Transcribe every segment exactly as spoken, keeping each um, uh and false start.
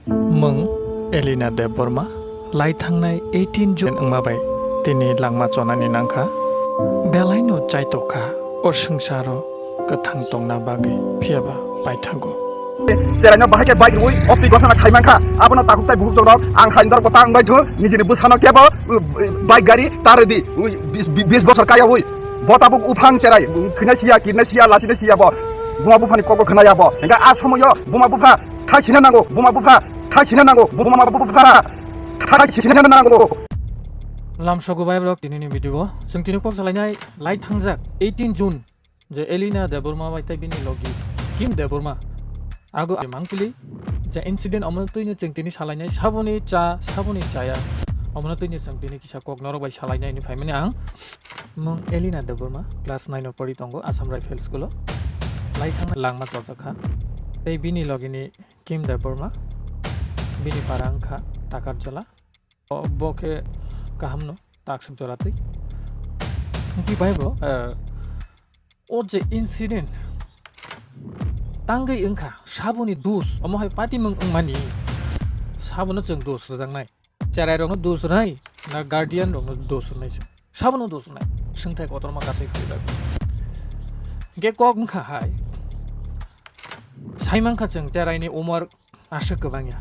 Mwng Elina Debbarma lai thangnai eighteen June wngma bai tini langma chonani nangkha. Belaino chaitok kha o swngcharo kwthang tongna bagwi, phiyaba paithango. Cheraino bahai khe bike rwi opti gotana khai mankha. Abono takhuk tai bukhuk chongrok ang hai norok bo ta wngbai thung, nijini bwsano kebo, uh, bike gari ta rwdi, uh, bis, bis, bis bosor kaya wi. Bo tabuk uphang cherai, uh, thwina siya, kirna siya, lachina siya bo. Buma buphani kokbo khwnaya bo. Hingkhe a somoyo buma bupha khai sina nango, buma bupha khai sina nango, buma bupha khai sina nango. Lamsogo bai borok tinini video. Chwng tini kok salainai lai thangjak eighteen June. Je Elina Debbarma bai tei bini logi Kim Debbarma. Ago mangpili je incident omono twino chwng tini salainai saboni cha, saboni chaya. Omono twino chwng tini kisa kok norok bai salainai ni phaimani ang. Mung Elina Debbarma, class nine o pori tongo Assam Rifle School o. Lai thangna langma chojak kha. Tei bini logini Kim Debbarma, bini para wngkha Takarjala. O, bo khe kaham no, taksuk jora twi. Wngtwi bai bo, eh, o je incident tangwi wngkha, saboni dos, omo hai party mung wngmani, sabono chwng dos rwjaknai. Cherai rokno dos rwnai, na guardian rokno dos rwnai chwng? Sabono dos rwnai. Swngthai kotorma kasai phaibai. Hingke kok wngkha hai, sai mankha chwng cheraini umor aswk kwbang ya.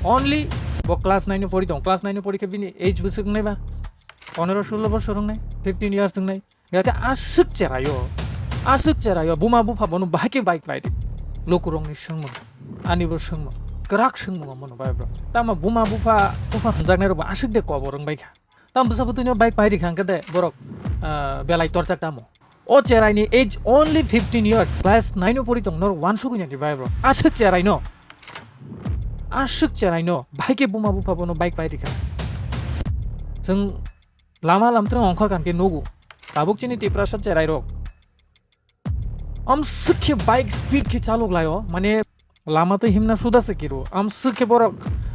Only bo class nine o pori tong. Class nine o pori khe bini age bwswk wngnai ba? Pondro solo bosor wngnai, fifteen years wngnai. Hingke aswk cheraio, aswk cheraio, buma bupha bono bahai khe bike pai di. Lukurokni swngmung, ani bo swngmung, kwrak swngmung omono bai bro. Tamo buma bupha, bupha hwnjaknai rok bo aswk de kobor wngbai kha. Tamo bwsa bwtwino bike pai rikha hwnkhe de borok, ah, belai torjak tamo. O cheraini age only fifteen years, class nine o pori tong norok wansugwi nai di bai bro. Aswk cheraino, aswk cheraino, bahai khe buma bupha bono bike pai rikha. Chwng lama lamtwrwng ongkhor kha hwnkhe nugo. Tabuk chini Tiprasa cherairok amswk khe bike speed khe chalok laio, mane lama twi himna suda se kiro. Amswk khe borok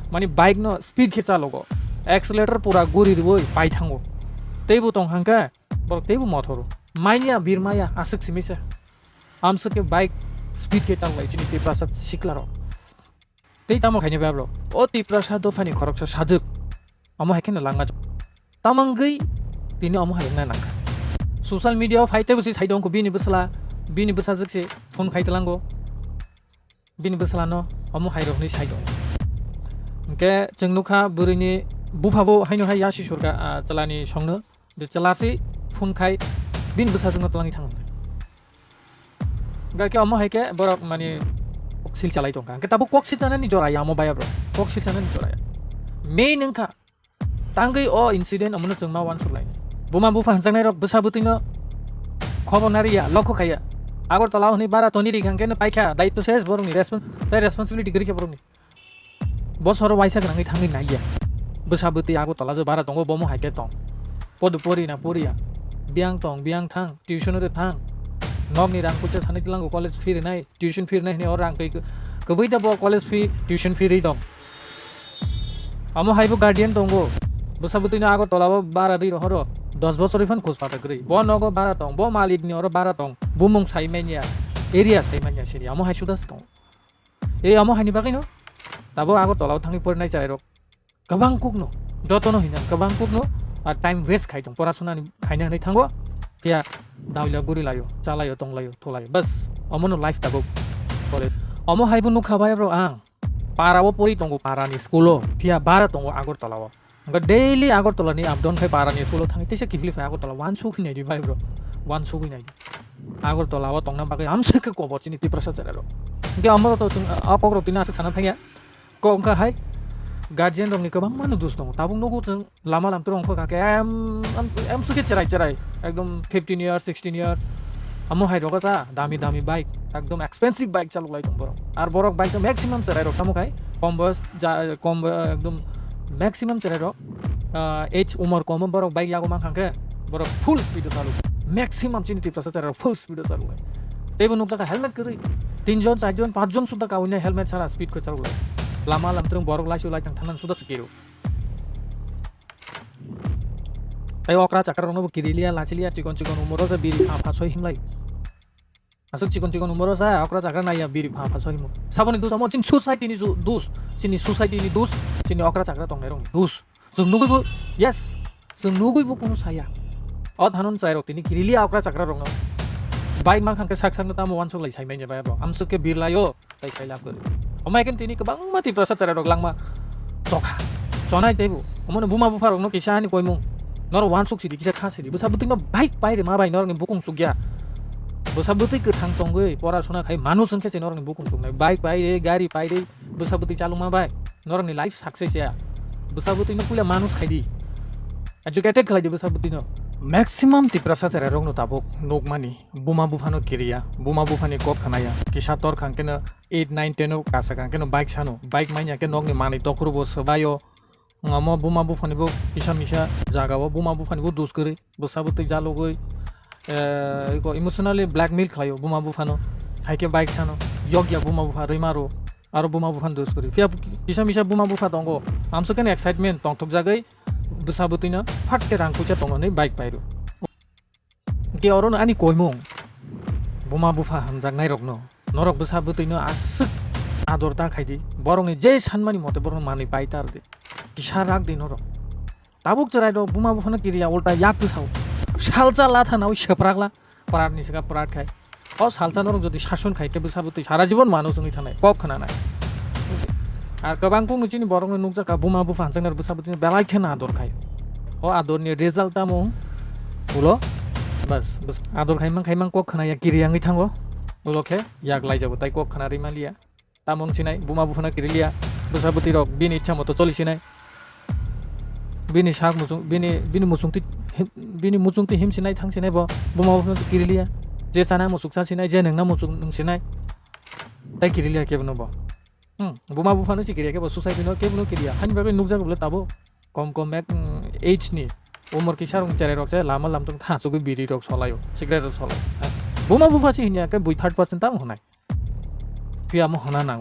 mane bike no speed khe chalogo. Accelerator pura guri riwi pai thango. Teibo tong hangkhe borok teibo mothoro. Manya birmaya aswk simi se. Amswk khe bike speed khe chalok lai chini Tiprasa sikla rok. Tei tamo khaini bai bro? O Tiprasa dophani khoroksa sajwk. Omo hai kheno langna jok. Tamo wngwi tini omo hai wngna nangkha. Social media o phai teibo se sai tongkho bini bwsla, bini bwsajwk se phone khai tlango. Bini bwslano omo hai rokni sai tongo. Hwnkhe chwng nukha bwrwini buphabo haino hai yasi surkha, ah, chwlani songno. Je chwla se phone khai bini bwsajwkno twlangwi thango. Hwnkhe omo hai khe borok mani kok sil chalai tongkha. Hwnkhe tabuk kok sil chanani jora ya omo baya bro. Kok sil chanani jora ya. Main wngkha tangwi o incident omono chwng ma uansuk lai. Buma bupha hwnjaknai rok bwsa bwtwino khobor nari ya, lokho khaiya. Agartala hwnwi bara toni ri hwnkhe no paikha, daitw ses borokni respons-, tei responsibility kwrwi khe borokni. Bosoro waisa gwnangwi thangwi naiya. Bwsa bwtwi Agartala je bara tongo, bomo hai khe tong. Podo pori na poriya. Biyang tong, biyang thang, tuition o de thang. Nokni rang puisa sanwi tlango college fee rinai, tuition fee rinai hwnwi o rang twi kwbui da bo college fee, tuition fee ri tong. Omo hai bo guardian tongo. Bwsa bwtwino Agartala o bara rwi rohoro. Dos bosor rwi phan khus pata kwrwi. Bo nogo bara tong, bo malik ni oro bara tong. Bumung sai manya, area sai manya sini. Omo hai suda se tongo. Ei omo haini bagwino tabuk Agartala o thangwi porinai cherairok kwbang kukno, jotono hinang kwbang kukno, ah, time waste khai tong, porasuna ni khaina hinwi thango, phiya daula guri laio, chalaio, tonglaio, thulaio, bas, omono life tabuk. College. Omo haibo nukha bai bro ang, para o pori tongo, para ni school o, phiya bara tongo Agartala o. Hwnkhe daily Agartala ni up down khai para ni school o thangwi teisa kiphilwi phai Agartala wansuk hinai di bai bro, wansuk hinai di. Agartala o tongna bagwi amswk khe kobor chini Tiprasa cherairok. Hwnkhe amo to chwng, ah, kok rok tini aswk sana thangya. Kok wngkha hai guardian rokni kwbangma no dos tongo. Tabuk nugo chwng lama lamtwrwng ongkhor kha khe, em, em, em, sukhe cherai cherai. Ekdom fifteen year, sixteen year. Amo hai rogo cha dami dami bike, ekdom expensive bike chalok lai tong borok. Ar borok bike to maximum cherai rok tamo khai kom boyos ja, kom, ekdom maximum cherai rok, ah, age umor kom borok bike yago mang kha khe borok full speed o chalok. Maximum chini Tiprasa cherai rok full speed o chalok lai. Teibo nukjakha helmet kwrwi. Tinjon, charjon, panchjon suda kaui nai helmet sara speed khe chalok lai. Lama lamtwrwng borok laisu laithang thangnani suda se kiro. Tei okra chakra rokno bo kiri liya, lachi liya, chikon chikon umoro se biri pha pha soi himlai. Aswk chikon chikon umoro sa okra chakra naiya biri pha pha soimo. Saboni dus amo chini society ni ju-, dus, chini society ni dus, chini okra chakra tongnai rokni dus. Chwng nugwi bo, yes, chwng nugwi bo kunu saya. O thanon chwrai rok tini kirilia okra chakra rokno. Bai mankha khe sak sakno tamo wansuk lai sai manya bai bo. Amswk khe birlaio. Tai sai lab kwrwi. Omo hai khe tini kwbangma Tiprasa chwrairok langma chokha. Chonai teibo. Omono buma bupharokno kisa ani koimung. Norok wansuk sidi, kisa kha sidi. Bwsa bwtwino bike pai rwma bai norokni bukung chukya. Bwsa bwtwi kwthang tongwi porasona khai manuj wngkhe se norokni bukung chuknai. Bike pai rwi, gari pai rwi, bwsa bwtwi chalokma bai norokni life success ya. Bwsa bwtwino puila manuj khaidi. Educated khlaidi bwsa bwtwino. Maximum Tiprasa chwrairokno tabuk nukmani. Buma buphano kiriya, buma buphani kok khnaya, kisa tor khang keno eight, nine, ten o kasa khang keno bike sano, bike manya khe nokni manwi tokhrobo swbaio, ngamo buma buphani bo kisa misa jagao buma buphani bo dus kwrwi, bwsa bwtwi jalogwi, eh, iko emotionally blackmail khlaio buma buphano, hai khe bike sano, yokya buma bupha rwimaro, aro buma buphano dus kwrwi. Phiya kisa misa buma bupha tongo, amswk keno excitement tongthokjagwi bwsa bwtwino phat khe rang puisa tongo hwnwi bike pairo. Hwnkhe orono ani koimung, buma bupha hamjaknairokno, norok bwsa bwtwino aswk ador ta khaidi, borokni je sanmani mote borokno manwi pai ta rwdi, kisa rakdi norok. Tabuk chwrairok buma buphano kiriya ulta yak tisao, salsa latha naui seprakla, pratni sika prat khai. O salsa norok jodi sason khai khe bwsa bwtwi sara jibon manuj wngwi thanai, kok khwnanai. Ar kwbang kung chini borokno nukjakha buma bupha hamjaknai bwsa bwtwino belai kheno ador khai. O adorni result tamo ulo bas, bas ador khaimang khaimang kok khwnaya kiri wngwi thango. Ulo khe yak laijago tai kok khwnarwi manliya. Tamo wng sinai buma buphano kiriliya, bwsa bwtwi rok bini ichha moto choli sinai. Bini sak muchung, bini, bini muchungtwi him, bini muchungtwi him sinai thang sinai bo buma buphano kiriliya. Je chana muchuk cha sinai, je nwngna muchuk nwng sinai. Tai kiriliya kebono bo. Hmm, buma buphano si kiriya kebo society no kebono kiriya. Hani bagwi nukjago bole tabo. Kom kom ek, mm, age ni umor kisa rok cherai rok se lama lamtung tha chugwi biri rok solaio, cigarette rok solaio. Buma bupha si hinya khe bui third person tamo hwnai. Phiya mo hwna nango.